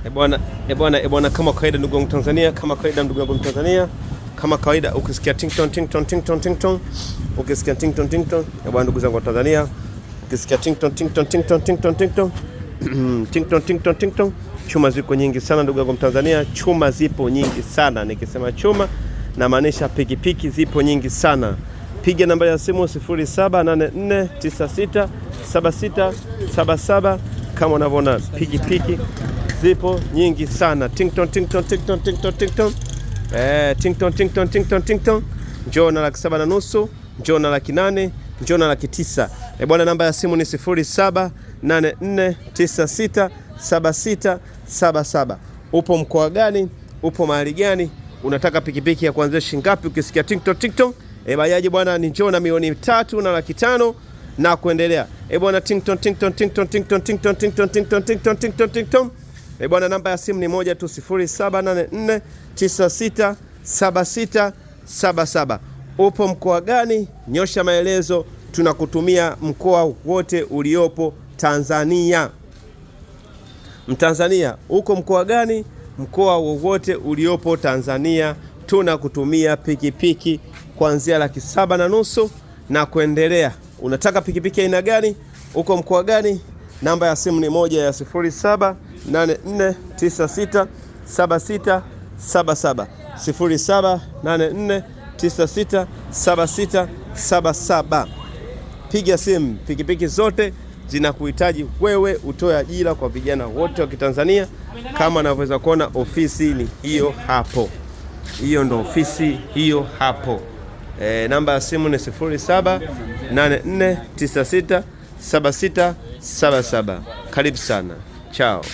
Ebwana, ebwana, ebwana, kama kawaida ndugu yangu Tanzania, kama kawaida ndugu yangu Mtanzania, kama kawaida ukisikia ting tong ting tong ting tong ting tong, ukisikia ting tong ting tong, ebwana ndugu zangu wa Tanzania, ukisikia ting tong ting tong ting tong ting tong ting tong ting tong ting tong ting tong, chuma ziko nyingi sana ndugu yangu Mtanzania, chuma zipo nyingi sana. Nikisema chuma namaanisha pikipiki zipo nyingi sana. Piga namba ya simu 0784967677 kama unavyoona pikipiki zipo nyingi sana. Ting tong ting tong ting tong ting tong ting tong. Ting tong ting tong ting tong ting tong. Njoo na 750,000, njoo na 800,000, njoo na 900,000. Bwana, namba ya simu ni 0784967677. Upo mkoa gani? Upo mahali gani? Unataka pikipiki ya kuanzia shilingi ngapi? Ukisikia ting tong ting tong, bajaji bwana ni njoo na 3,500,000 na kuendelea. Bwana, ting tong ting tong ting tong ting tong ting tong ting tong ting tong ting tong ting tong ting tong. Bwana, namba ya simu ni moja tu, 0784967677. Upo mkoa gani? Nyosha maelezo, tunakutumia mkoa wote uliopo Tanzania. Mtanzania, uko mkoa gani? Mkoa wowote uliopo Tanzania tunakutumia pikipiki kuanzia 750,000 na kuendelea. Unataka pikipiki aina gani? Uko mkoa gani? Namba ya simu ni moja ya 0784967677, 0784967677. Piga simu, pikipiki zote zinakuhitaji wewe utoe ajira kwa vijana wote wa Kitanzania. Kama unavyoweza kuona ofisi ni hiyo hapo, hiyo ndo ofisi hiyo hapo. Namba ya simu ni 0784967677. Karibu sana, chao.